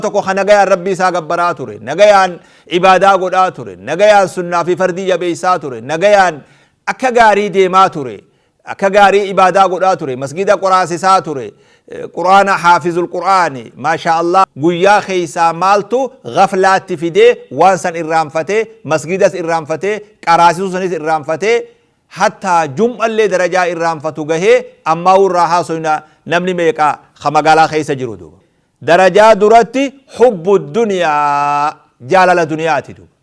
Tokko ka nagayaan Rabbii isaa gabbaraa ture, nagayaan ibaadaa godhaa ture, nagayaan sunnaa fi fardii jabeessaa ture, nagayaan akka gaarii deemaa ture, akka gaarii ibaadaa godhaa ture, masgida qoraasisaa ture, Qur'aana haafizul Qur'aani, maashaa Allah, guyyaa keessaa maaltu ghaflaatti fidee waan san irraanfatee, masgidas irraanfatee, qaraasisuu sanis irraanfatee, hattaa jum'allee darajaa irraanfatu gahee? Ammaa'uu irraa haasoyna, namni meeqa ka magaalaa keessa jiru duuba? Darajaa duratti hubbu duniyaa, jaalala duniyaati duuba.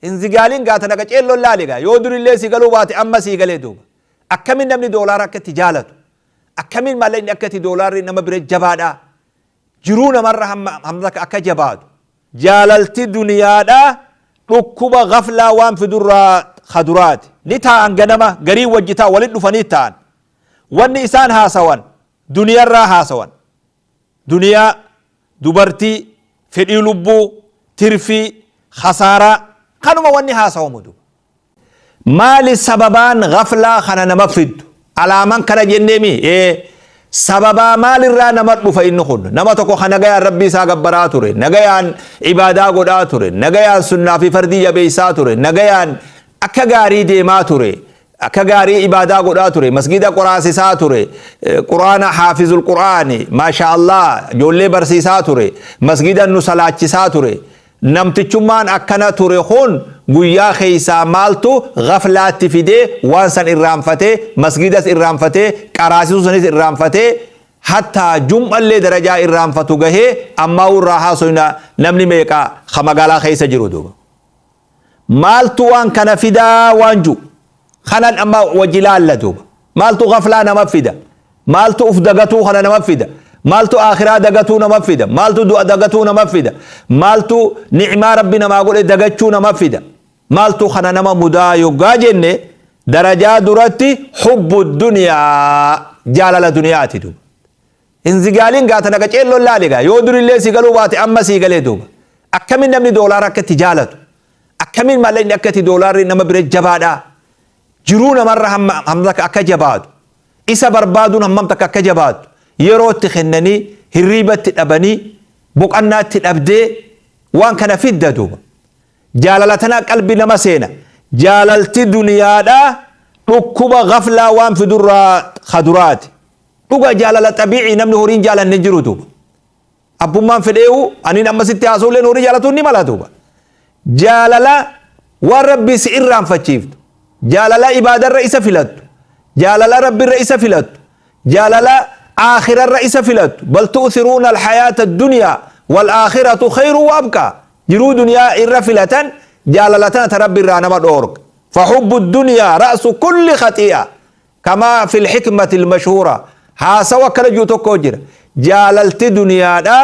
Hin zigaalin gaa, tana qaceellon laali gaa. Yoo durillee si galuu baate, amma sii galee duuba. Akkamin namni doolaara akka itti jaalatu, akkamin maallaqni akka itti doolaarri nama bira jabaadha, jiruu namarra hamma hamma akka jabaatu. Jaalalti duniyaadha dhukkuba gaflaa waan fidurraa kaduraati. Ni taa'an, ganama garii wajji taa'an, walit dhufanii taa'an. Wanni isaan haasawan duniyarraa haasawan. Duniyaa, dubartii, fedhii lubbuu, tirfii, khasaaraa, kanuma wanni haasawamu duba. Maali sababaan ghaflaa kana nama fiddu? Alaaman kana jenneemi? Ee. Sababaa maalirraa nama dhufa inni kun? Nama tokko ka nagayaan Rabbii isaa gabbaraa ture, nagayaan ibaadaa godhaa ture, nagayaan sunnaa fi fardii jabeessaa ture, nagayaan akka gaarii deemaa ture, akka gaarii ibaadaa godhaa ture, masgida qoraasisaa ture, Qur'aana haafizul Qur'aani, maashaa Allah, ijoollee barsiisaa ture, masgida nu salaachisaa ture. Namtichummaan akkana ture kun guyyaa keessaa maaltu ghaflaatti fidee waan san irraanfatee, masgidas irraanfatee, qaraasisuu sanis irraanfatee, hattaa jum'allee darajaa irraanfatu gahee? Ammaa'uu irraa haasoyna, namni meeqa ka magaalaa keessa jiru duuba? Maaltu waan kana fidaa waan ju kanan amma wajji laalla duuba. Maaltu ghaflaa nama fida? Maaltu uf dagatuu kana nama fida? Maaltu aakhiraa dagatuu nama fida? Maaltu du'a dagatuu nama fida? Maaltu ni'maa Rabbi namaa godhe dagachuu nama fida? Maaltu kana nama mudaa yoggaa jenne, darajaa duratti hubbu duniyaa, jaalala duniyaati duuba. Hin zigaalin gaa, tana qaceellon laali gaa. Yoo durillee si galuu baate, amma sii galee duuba. Akkamin namni doolaara akka itti jaalatu, akkamin maallaqni akka itti doolaarri nama bira jabaadha, jiruu namarra hamma hamma takka akka jabaatu, isa barbaaduun hammam takka akka jabaatu, yeroo itti kennanii, hirriiba itti dhabanii, boqannaa itti dhabdee waan kana fidda duuba. Jaalala tana qalbi nama seena. Jaalalti duniyaadha dhukkuba ghaflaa waan fidurraa kaduraati. Dhuga, jaalala xabii'ii namni horiin jaalanne hin jiru duuba. Abbummaan fedheewu aniin amma sitti haasa'ulleen horii jaalatuun ni mala duuba. Jaalala waan Rabbii si irraanfachiiftu, jaalala ibaadarra isa filattu, jaalala Rabbirra isa filattu, jaalala aakhirarra isa filattu. Bal tu'thiruuna alhayaata addunyaa wal aakhiratu khayru wa abqaa. Jiruu duniyaa irra filatan, jaalala tana ta Rabbi irraa nama dhoorga. Fahubbu dunyaa ra'su kulli khaxii'a. Kamaa fil hikmatil mashhuura, haasawa akkana jiru tokko jira. Jaalalti duniyaadha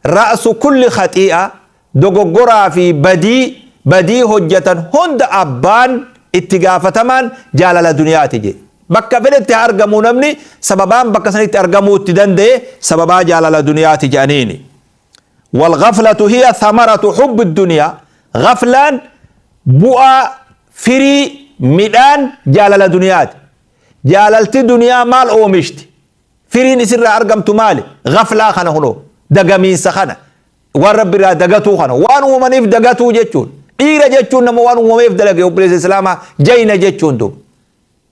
ra'su kulli khaxii'a, dogoggoraa fi badii badii hojjatan hunda abbaan itti gaafatamaan jaalala duniyaati jedhe. Bakka fedhetti haa argamuu, namni sababaan bakka sanitti argamuu itti danda'e sababaa jaalala duniyaati jedhaniini. Wal ghaflatu hiya thamaratu hubbi duniyaa. Ghaflaan bu'aa, firii, midhaan jaalala duniyaati. Jaalalti duniyaa maal oomishti? Firiin isirraa argamtu maali? Ghaflaa kana kunoo, dagamiinsa kana, waan Rabbi irraa dagatuu kana, waan uumamaniif dagatuu jechuun. Dhiira jechuun nama waan uumameef dalage, obboleessa Islaamaa, jayna jechuun duuba.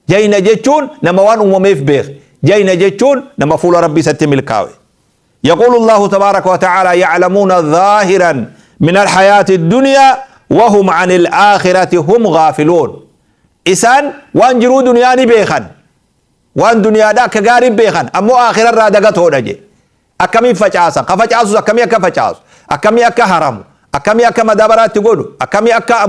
Jayna jechuun nama waan uumameef beeke. Jayna jechuun nama fuula Rabbii isatti milkaawe. يقول الله تبارك وتعالى: يعلمون ظاهرا من الحياة الدنيا وهم عن الآخرة هم غافلون. Isaan waan jiruu duniyaa ni beekan, waan duniyaadha akka gaarii beekan, ammoo aakhira irraa dagatoodha je. Akkamiin facaasan, ka facaasus akkamii akka facaasu, akkamii akka haramu, akkamii akka madaabaraatti godhu, akkamii akka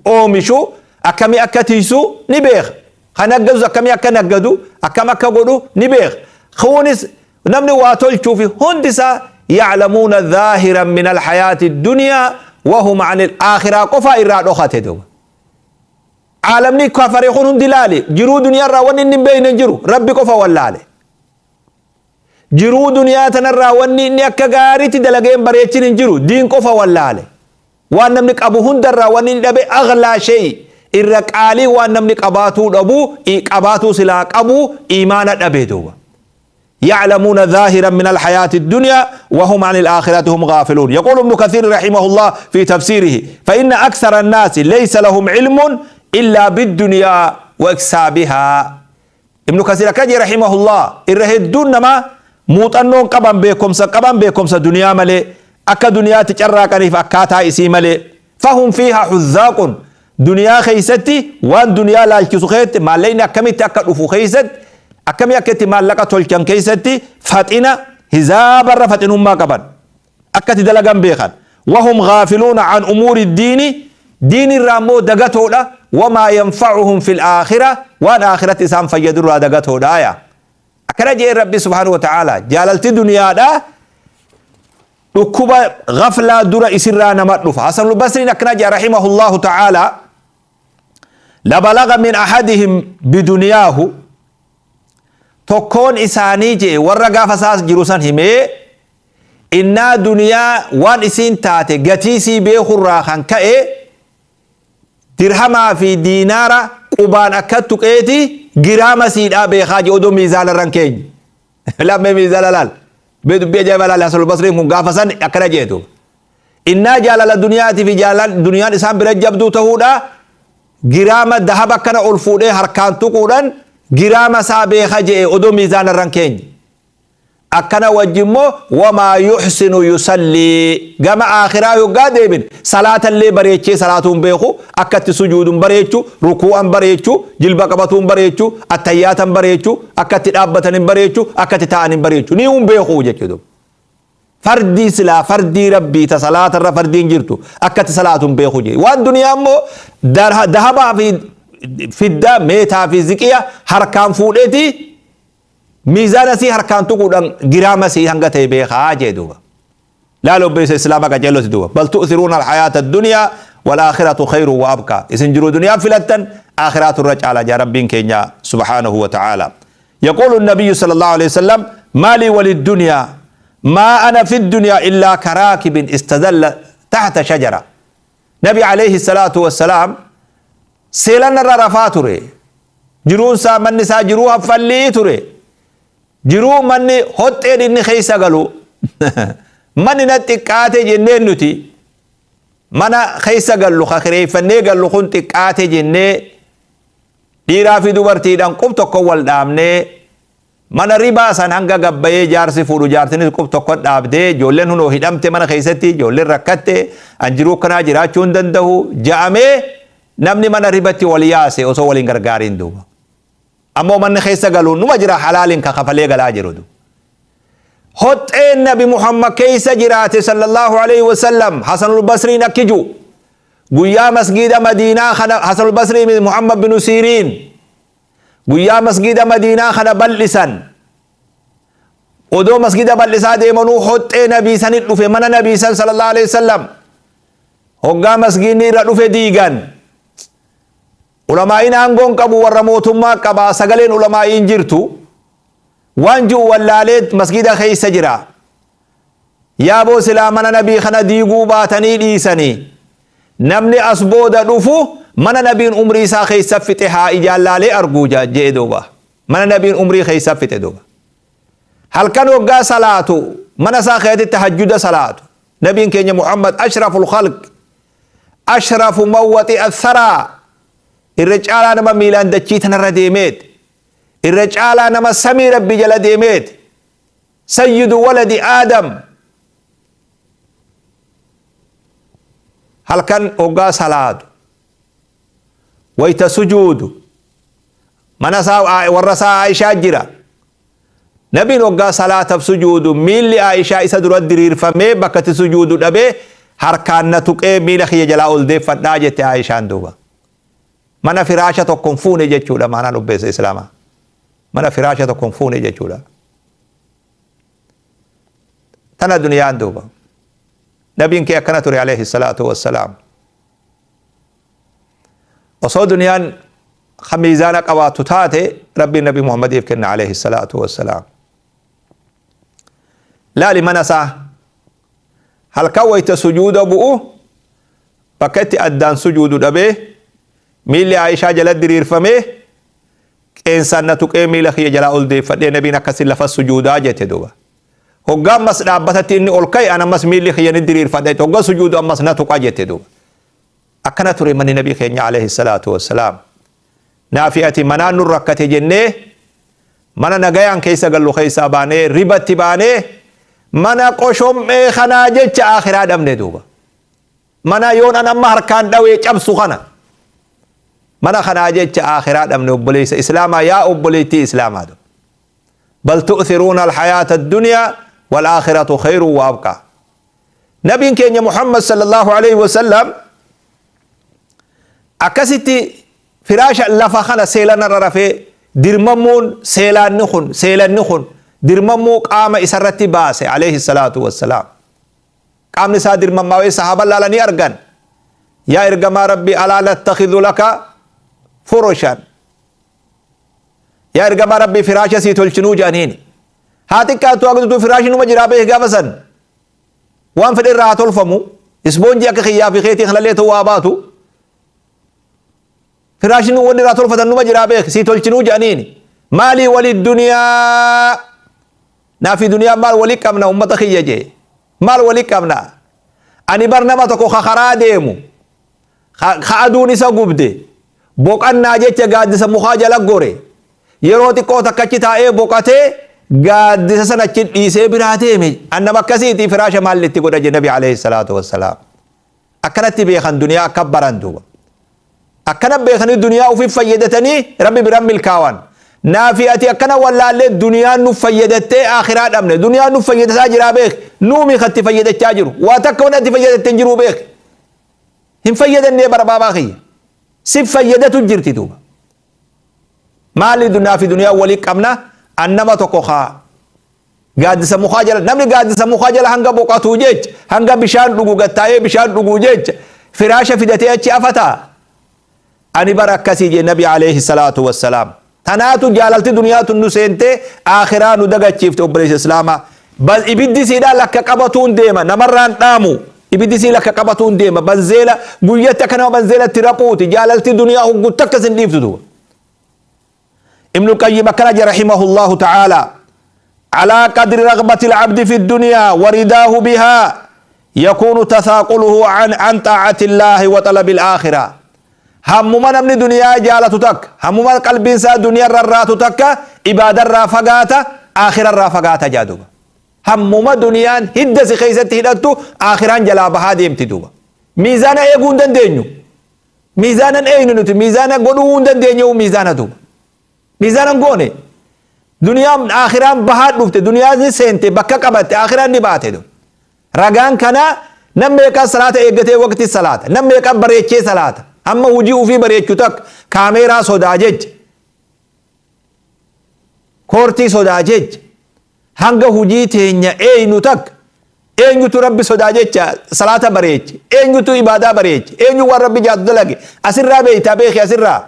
oomishu, akkamii akka tiisu ni beeka. Ka naggadus akkamii akka naggadu, akkam akka godhu ni beeka. Kunis namni waa tolchuufi hundi isaa ya'lamuuna dhaahiran min alhayaati dunyaa wahum anil aakhiraa qofaa irraa dhokate duuba. Aalamni kafare kun hundi laali, jiruu duniyaa irraa wanni inni hin beekne hin jiru, Rabbi qofa wallaale. Jiruu duniyaa tanarraa wanni inni akka gaariitti dalagee hin bareechin hin jiru, diin qofa wallaale. Waan namni qabu hundarraa wanni inni dhabe, aghlaa shay, irra qaalii waan namni qabaatuu dhabu, qabaatuu silaa qabu, iimaana dhabe duuba. يعلمون ظاهرا من الحياة الدنيا وهم عن الآخرة هم غافلون. يقول ابن كثير رحمه الله في تفسيره: فإن أكثر الناس ليس لهم علم إلا بالدنيا وإكسابها. ابن كثير كجي رحمه الله irra hedduun namaa muuxannoon qaban, beekumsa qaban beekumsa duniyaa malee, akka duniyaatti carraaqaniif akkaataa isii malee. فهم فيها حذاق, duniyaa keeysatti waan duniyaa laalchisu keetti, maallaqni akkamitti akka dhufu keeysatti, akkamii akka itti maallaqa tolchan keeysatti faxina hizaabarra faxinummaa qaban, akkatti dalagan beekan. وهم غافلون عن أمور الدين, diin irraa immoo dagatoodha. وما ينفعهم في الآخرة, waan aakiratti isaan fayyadurraa dagatoodha. Aya akkana jee Rabbi سبحانه وتعالى: jaalalti duniyaadha dhukkuba غفلة dura isirraa nama dhufa. Hasan Basriin akkana jee رحمه الله تعالى: لبلغ من أحدهم بدنياه, tokkoon isaanii jee, warra gaafa isaas jiru san himee, innaa duniyaa waan isiin taate gatii isii beekurraa kan ka'e dirhamaa fi diinaara qubaan akka tuqeeti giraama siidhaa beekaa jee odoo miizaana irran keenya lammee miizaana laal bee. Dubbii ajaa'iba laal. Hasan Basriin kun gaafa san akkana jeetu: innaa jaalala duniyaatii fi jaalala duniyaan isaan bira jabduu ta'uudha, giraama dahaba akkana ol fuudhee harkaan tuquudhaan giraama isaa beeka jee odoo miizaana irran keenya. Akkana wajjimmoo وما يحسن يصلي, gama aakhiraa yoggaa deebin salaatallee bareechee salaatuun beeku, akkatti sujuudun bareechu, rukuu'an bareechu, jilba qabatuun bareechu, attayyaatan bareechu, akkatti dhaabbatan hin bareechu, akkatti taa'an hin bareechu, ni hun beeku jechuudha. Fardii silaa fardii Rabbii ta salaatarra fardiin jirtu akkatti salaatuun beeku jee, waan duniyaa immoo dahabaa fi fiddaa, meetaa fi ziqiya harkaan fuudheeti miizaana sii harkaan tuquudhaan giraama sii hanga ta'e beekaa jee duuba. Laala obboleessa Islaamaa qajeeloti duuba. بل تؤثرون الحياة الدنيا والآخرة خير وأبقى. Isin jiruu duniyaa filattan, aakhiraatu irra caala jaa Rabbiin keenya سبحانه وتعالى. يقول النبي صلى الله عليه وسلم: ما لي وللدنيا، ما أنا في الدنيا إلا كراكب استظل تحت شجرة. نبي عليه الصلاة والسلام seelan irra rafaa ture. Jiruun isaa, manni isaa jiruu haffallii ture. Jiruu manni hoxxeen inni keessa galu, manni na xiqqaate jenneen, nuti mana keessa gallu ka kireeffannee gallu kun xiqqaate jennee, dhiiraa fi dubartiidhaan qub tokko wal dhaabnee mana ribaa san hanga gabbayee jaarsi fuudhu, jaartinis qub tokko dhaabdee, ijoolleen hunoo hidhamte, mana keessatti ijoolleen rakkatte, an jiruu akkanaa jiraachuu hin danda'u ja'amee namni mana ribatti wal yaase osoo waliin gargaariin duuba. Ammoo manni keessa galuun numa jira, halaaliin ka kafalee galaa jiru. Hoxxeen Nabi Muhammad keessa jiraate صلى الله عليه وسلم, Hasanul Basriin akkiju guyyaa masgiida Madiinaa kana, Hasanul Basrii Muhammad bin Siiriin, guyyaa masgiida Madiinaa kana bal'isan, odoo masgiida bal'isaa deemanuu hoxxee Nabii sanit dhufe, mana Nabii san صلى الله عليه وسلم. Hoggaa masgiidni irra dhufe diigan, ulamaa'iin aangoon qabu warra mootummaa qabaa, sagaleen ulamaa'iin jirtu waan ji'u wallaalee masgida keessa jira. Yaaboo silaa mana Nabii kana diiguu baatanii dhiisanii, namni as booda dhufu mana Nabiin umrii isaa keessa fixe haa ijaallaalee arguu jee duuba. Mana Nabiin umrii keessa fixe duuba. Halkan waggaa salaatu mana isaa keessatti tahajjuda salaatu Nabiin keenya Muhammad, أشرف الخلق، أشرف من وطئ الثرى, irra caalaa nama miilaan dachii tanarra deemeet, irra caalaa nama samii Rabbi jala deemeet, سيد ولد آدم, halkan hoggaa salaatu, wayta sujuudu, mana isaa warra isaa Aishaa jira. Nabiin hoggaa salaataaf sujuudu miilli Aishaa isa dura diriirfamee bakka itti sujuudu dhabee, harkaan na tuqee miila kiyya jalaa ol deeffadhaa jette Aishaan duuba. Mana firaasha tokko hin fuune jechuudha maanaan obbeessa Islaamaa. Mana firaasha tokko hin fuune jechuudha. Tana duniyaan duuba. Nabiin kee akkana ture عليه الصلاة والسلام. Osoo duniyaan miizaana qabaattu taate Rabbiin Nabi Muhammadiif kenna عليه الصلاة والسلام. Laali mana isaa halkan wayta sujuuda bu'u bakka itti addaan sujuudu dhabee miilli Aishaa jala diriirfamee. Qeensaan na tuqee miila kiyya jalaa ol deeffadhee nabiin akkasi lafa sujuudaa jette duuba. Hoggaa ammas dhaabbatatti inni ol ka'e an ammas miilli kiyya ni diriirfadha jette. Hoggaa sujuudu ammas na tuqa jette duuba. Akkana ture manni nabii keenya alayhi salaatu wassalaam. Naafi ati manaan nu rakkate jennee mana nagayaan keessa gallu keessaa baanee ribatti baanee mana qoshom'ee kanaa jecha akhiraa dhabne duuba. Mana yoon an amma harkaan dhawee cabsu kana. Mana kanaa jecha akhiraa dhabne obboleessa islaamaa yaa obboleettii islaamaa duuba. Bal tu'thiruuna alhayaata addunyaa wal aakhiratu khayrun wa abqaa. Nabiin keenya Muhammad sallallahu alaihi wasallam akkasitti firaasha lafa kana seelanarra rafee dirmammuun seelaanni kun seelanni kun dirmammuu qaama isarratti baase alayhi salaatu wassalaam. Qaamni isaa dirmammaawee sahaaba laalanii argan. Yaa ergamaa Rabbi alaa nattakhidhu laka furushan. Yaa ergamaa Rabbii firaasha sii tolchinuu jedhaniini. Haa xiqqaattu haa guddattu firaashin numa jiraa beeki gaafa san. Waan fedhe irraa haa tolfamu. Isboonjii akka kiyyaa fi keetii kanallee ta'uu haa baatu. Firaashin wanni irraa tolfatan numa jiraa beeki sii tolchinuu jedhaniini. Maalii wali duniyaa naa fi duniyaa maal wali qabna ummata kiyya jee. Maal wali qabna. Ani bar nama tokko ka karaa deemu ka aduun isa gubde boqannaa jecha gaaddisa mukaa jala gore yeroo xiqqoo takka achi taa'ee boqatee gaaddisa sana achi dhiisee biraa deeme an nama akkasiiti firaasha maal itti godha jedhe nabi alayhi salaatu wassalaam. Akkanatti beekan duniyaa akka baran duuba. Akkana beekanii duniyaa ofii fayyadatanii rabbi biraan milkaawan. Naafi ati akkana wallaallee duniyaan nu fayyadattee akhiraa dhabne. Duniyaan nu fayyadataa jiraa beek. Nuumi katti fayyadachaa jiru. Waa takka wanni ati fayyadatte hin jiruu beek. Hin fayyadannee barbaabaa kiyya. Si fayyadatu jirti duuba. Maali dunyaa fi duniyaa walii qabna an nama tokko kaa gaaddisa mukaa jala namni gaaddisa mukaa jala hanga boqatuu jecha hanga bishaan dhugu gattaa'ee bishaan dhuguu jecha firaasha fidatee achi afataa. Ani bara akkasii jee nabi alayhi salaatu wassalaam. Tanaatu jaalalti duniyaa tun nu seentee akhiraa nu dagachiifte obboleessa islaamaa. Bal ibiddi siidhaa lakka qabatuun deema namarraan dhaamu. Ibiddi sii lakka qabatuun deema banzeela guyyatti akka nama banzeelatti raphuuti jaalalti duniyaa hoggu takka sin dhiiftu duuba. Ibnu Qayyim akkana jedha rahimahullahu ta'ala. على قدر رغبة العبد في الدنيا ورداه بها يكون تثاقله عن طاعة الله وطلب الآخرة. Hammuma namni duniyaa jaalatu takka, hammuma qalbiin isaa duniyaa rarraatu takka, ibaada irraa fagaata, aakhira irraa fagaata jaa duuba. Hammuma duniyaan hidda si keessatti hidhattu aakhiraan jalaa bahaa deemti duuba. Miizaana eeguu hin dandeenyu. Miizaanan eegnu nuti miizaana godhuu hin dandeenyu miizaana duuba. Miizaanan goone. Duniyaan aakhiraan bahaa dhufte, duniyaan ni seente, bakka qabatte, aakhiraan ni baate duuba. Ragaan kanaa nam meeqaa salaata eeggatee waqti salaata, nam meeqaa bareechee salaata, hamma hojii ofii bareechu takka kaameeraa sodaa jecha, koortii sodaa jecha, hanga hojii teenya eenyu takka eenyutu rabbi sodaa jecha salaata bareeche, eenyutu ibaadaa bareeche, eenyu waan rabbi jaatu dalage, asirraa beeytaa beeki asirraa.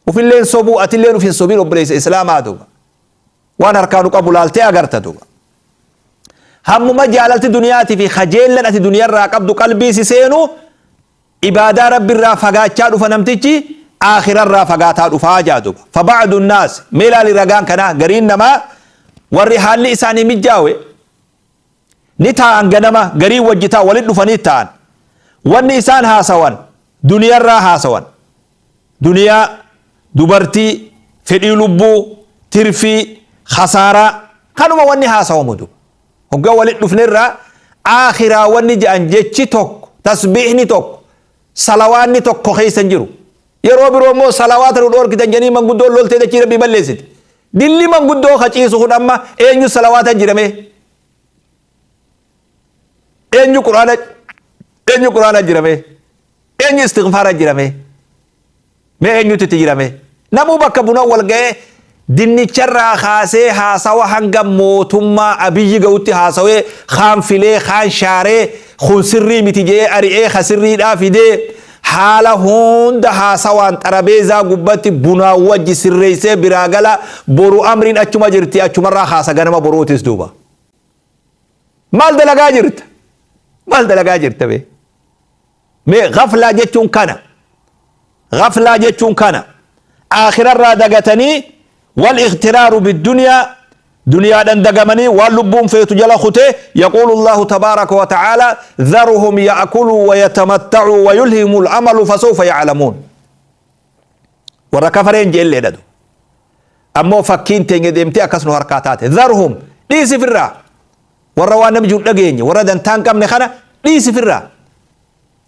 Ufilleen sobuu atilleen uf hin sobiin obboleessa islaamaa duuba. Waan harkaa nu qabu laaltee agarta duuba. Hammuma jaalalti duniyaatii fi kajeellan ati duniyarraa qabdu qalbii si seenu ibaadaa rabbiirraa fagaachaa dhufa namtichi aakhirarraa fagaataa dhufaa jaa duuba. Fabacdu naas mee ilaali ragaan kanaa gariin namaa warri haalli isaanii mijjaawe ni taa'an ganama garii wajji taa'an walitti dhufanii taa'an. Wanni isaan haasawan duniyarraa haasawan. Duniyaa, dubartii, fedhii lubbuu, tirfii, khasaaraa kanuma wanni haasawamu duuba. Hoggaa walitti dhufnerraa aakhiraa wanni jedhan jechi tokko, tasbiihni tokko, salawaanni tokko keessa hin jiru. Yeroo biroo immoo salawaata nu dhoorkitan jedhanii manguddoon loltee dachii rabbii balleessiti. Dilli manguddoo ka ciisu kun amma eenyu salawaata jirame? Eenyu quraana eenyu quraana jirame? Eenyu istighfaara jirame? Mee eenyutu itti jirame? Namuu bakka buna wal ga'ee dinnicharraa kaasee haasawa hanga mootummaa Abiyyi ga'utti haasawee kaan filee kaan shaaree kun sirrii miti jedhee ari'ee ka sirriidhaa fidee haala hunda haasawaan xarabeezaa gubbatti bunaan wajji sirreessee biraa gala boru amriin achuma jirti achumarraa haasa ganama boruutis duuba. Maal dalagaa jirta? Maal dalagaa jirta bee? Mee ghaflaa jechuun kana. Ghaflaa jechuun kana. Aakhirarraa dagatanii, wal-ightiraaru bid-dunyaa, duniyaadhan dagamanii waan lubbuun feetu jala kutee. Yaquulu Allaahu tabaaraka wa ta'aalaa: Dharuhum ya'kuluu wa yatamatta'uu wa yulhihimul amalu fasawfa ya'lamuun. Warra kafareen jeelleedha du. Ammoo fakkiin teenya deemtee akkas nu harkaa taate. Dharuhum, dhiisi firraa. Warra waan namni jiru dhageenye, warra dantaa hin qabne kana dhiisi firraa.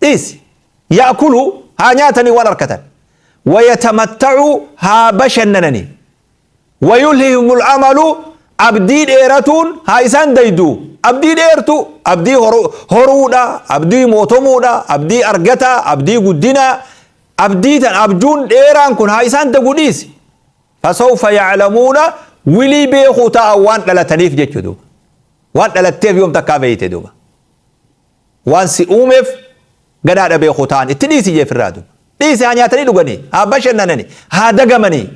Dhiisi. Ya'kuluu, haa nyaatanii waan harkatan. Wa yatamatta'uu, haa bashannananii. Wayulhihimul amalu, abdii dheeratuun haa isaan daydu. Abdii dheertu, abdii horuudha, abdii mootomuudha, abdii argataa, abdii guddinaa, abdii tan abjuun dheeraan kun haa isaan dagu dhiisi. Fasawfa ya'lamuuna, wilii beekuu ta'a waan dhalataniif jechuu duuba. Waan dhalatteef yoom takkaa beeyte duuba. Waan si uumeef ganaadha beekuu ta'an itti dhiisi jeefirraa duuba. Dhiisi, haa nyaatanii dhuganii, haa bashannananii, haa dagamanii.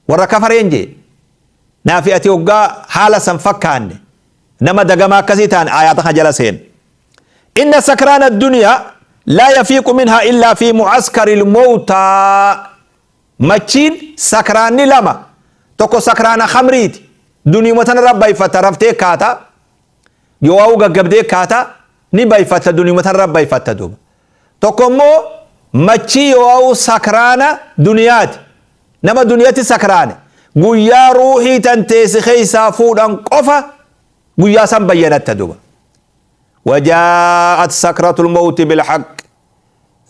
Warra kafareen jee. Naafi ati hoggaa haala san fakkaanne, nama dagamaa akkasii ta'an, aayaata kana jala seen. Inna sakraana addunyaa laa yafiiqu minhaa illaa fi mu'askaril mowtaa. Machiin sakraanni lama. Tokko sakraana khamriiti. Duniyuma tanarra bayfata, raftee kaata. Yoo gaggabdee kaata, ni bayfatta, duniyuma tanarra bayfatta duuba. Tokko immoo machii yoo sakraana duniyaati. Nama duniyatti sakraane, guyyaa ruuhii tan teessi keessaa fuudhan qofa, guyyaa san bayyanatta duuba. وجاءت سكرة الموت بالحق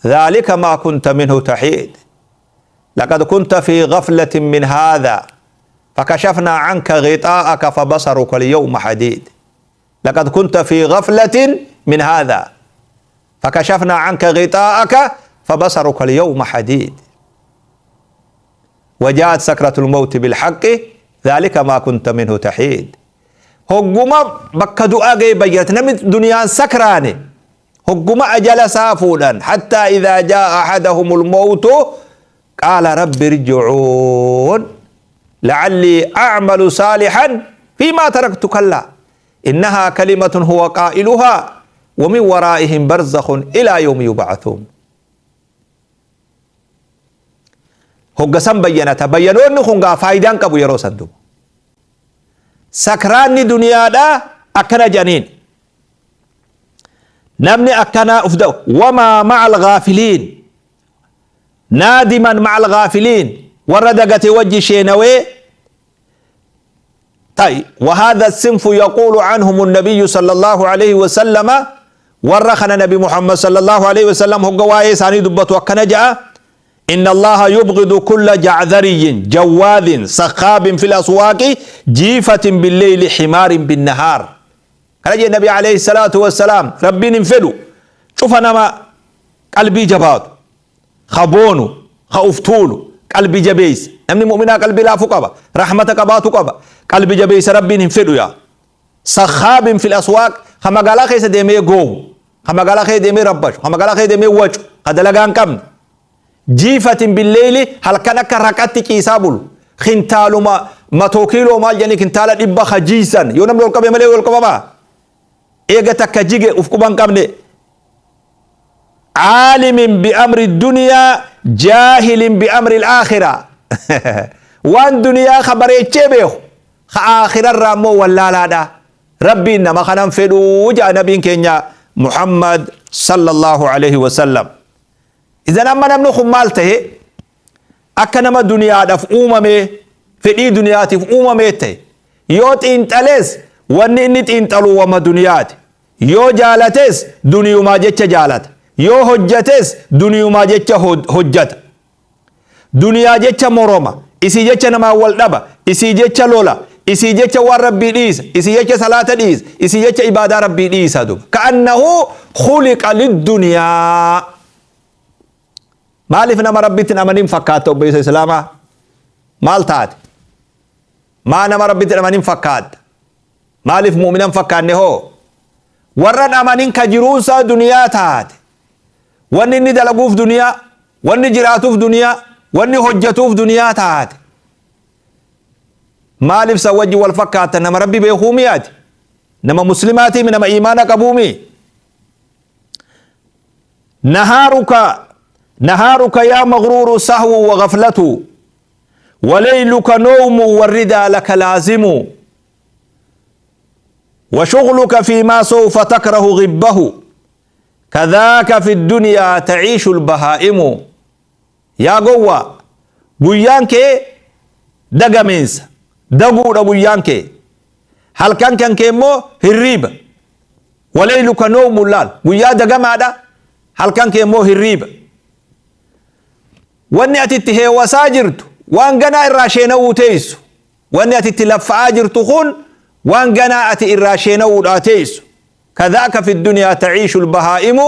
ذلك ما كنت منه تحيد لقد كنت في غفلة من هذا فكشفنا عنك غطاءك فبصرك اليوم حديد. لقد كنت في غفلة من هذا فكشفنا عنك غطاءك فبصرك اليوم حديد. وجاءت سكرة الموت بالحق ذلك ما كنت منه تحيد. Hogguma bakka du'aa ga'e bayyanate. Namni duniyaan sakraane hogguma ajala isaa fuudhan, حتى إذا جاء أحدهم الموت قال رب ارجعون لعلي أعمل صالحا فيما تركت كلا إنها كلمة هو قائلها ومن ورائهم برزخ إلى يوم يبعثون. Hogga san bayyanata. Bayyanoonni kun gaa faayidaan qabu yeroo san duba. Sakraanni duniyaadhaa akkana jedhaniin. Namni akkanaa uf da'u وما مع الغافلين، نادما مع الغافلين, warra dagate wajji sheenawee. طيب، وهذا الصنف يقول عنهم النبي صلى الله عليه وسلم, warra kana Nabi Muhammad صلى الله عليه وسلم hogga waa'ee isaanii dubbatu akkana ja'a: إن الله يبغض كل جعذري جواذ سخاب في الأسواق جيفة بالليل حمار بالنهار. Kana jee Nabi عليه الصلاة والسلام. Rabbiin hin fedhu cufa nama qalbii jabaatu, ka boonu, ka uftuulu, qalbii jabeeysa. Namni mu'minaa qalbii laafu qaba, rahmata qabaatu qaba. Qalbii jabeeysa Rabbiin hin fedhu. Yaa سخاب في الأسواق, ka magaalaa keessa deemee goowu, ka magaalaa keessa deemee rabbashu, ka magaalaa keessa deemee wacu, ka dalagaa hin qabne. جيفة بالليل, halkan akka raqatti ciisaa bulu. Kintaaluma 100 kiiloo maal jedhanii, kintaala 100 kajiisan yoo namni ol qabe malee ol qabamaa. Eega takka jige uf quban qabne. عالم بأمر الدنيا جاهل بأمر الآخرة, waan duniyaa ka bareechee beeku, ka aakhirarraa immoo wallaalaadha. Rabbiin nama kanan fedhuu ja'a nabiin keenya Muhammad صلى الله عليه وسلم. إذن amma namni kun maal tahe? Akka nama duniyaadhaaf uumame, fedhii duniyaatiif uumamee ta'e. Yoo xiinxalees wanni inni xiinxalu wama duniyaati. Yoo jaalates duniyumaa jecha jaalata, yoo hojjates duniyumaa jecha hojjata, duniyaa jecha moroma, isii jecha namaa wal dhaba, isii jecha lola, isii jecha waan Rabbii dhiisa, isii jecha salaata dhiisa, isii jecha ibaadaa Rabbii dhiisa duba. كأنه خلق للدنيا. Maaliif nama Rabbitti hin amanin fakkaatta? Obboleessa Islaamaa, maal taate? Maa nama Rabbitti hin amanin fakkaatta? Maaliif mu'minan fakkaanne hoo? Warra amanin ka jiruunsaa duniyaa taate, wanni inni dalaguuf duniyaa, wanni jiraatuuf duniyaa, wanni hojjatuuf duniyaa taate, maaliif san wajji wal fakkaata? Nama Rabbi beekuu mi'aati, nama muslimaatii, nama imaana qabuumi. نهارك Nahaaruka yaa maghruuru sahwu wa ghaflatu wa layluka nawmu wa ridaa laka laazimu wa shughluka fiimaa sawfa takrahu ghibbahu kadhaaka fi dunyaa ta'iishu lbahaa'imu. Yaa gowwaa, guyyaan kee dagamiinsa, daguudha guyyaan kee. Halkan kan kee immoo hirriiba. Walayluka nawmun laal, guyyaa dagamaadha, halkan kee immoo hirriiba. Wanni ati itti heewasaa jirtu waan ganaa irraa sheenawuu teessu. Wanni ati itti laffa'aa jirtu kun waan ganaa ati irraa sheenawuudhaa teessu. Kadhaaka fi duniyaa ta'iishu lbahaa'imu.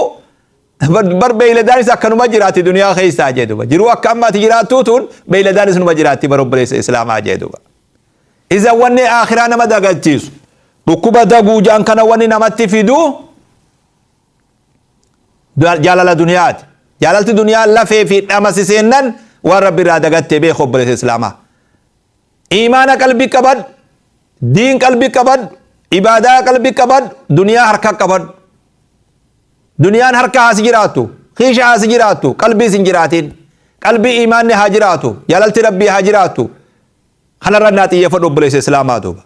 Bar beeyladaanis akkanuma jiraatti duniyaa keessaa jee duba. Jiruu akka amma ati jiraattuu tun beeyladaanis numa jiraatti bar obboleessa islaamaa jee duba. Iza wanni aakhiraa nama dagachiisu dhukkuba daguu jaan kana wanni namatti fidu jaalala duniyaati. Jaalalti duniyaa lafee fi dhama si seennan waan rabbi irraa dagattee beeku obboleessa islaamaa. Iimaana qalbii qabadhu, diin qalbii qabadhu, ibaadaa qalbii qabadhu, duniyaa harka qabadhu. Duniyaan harka haa si jiraattu, kiisha haa si jiraattu, qalbiis hin jiraatin. Qalbii iimaanni haa jiraatu, jaalalti rabbii haa jiraattu. Kanarra naa xiyyeeffadhu obboleessa islaamaa duuba.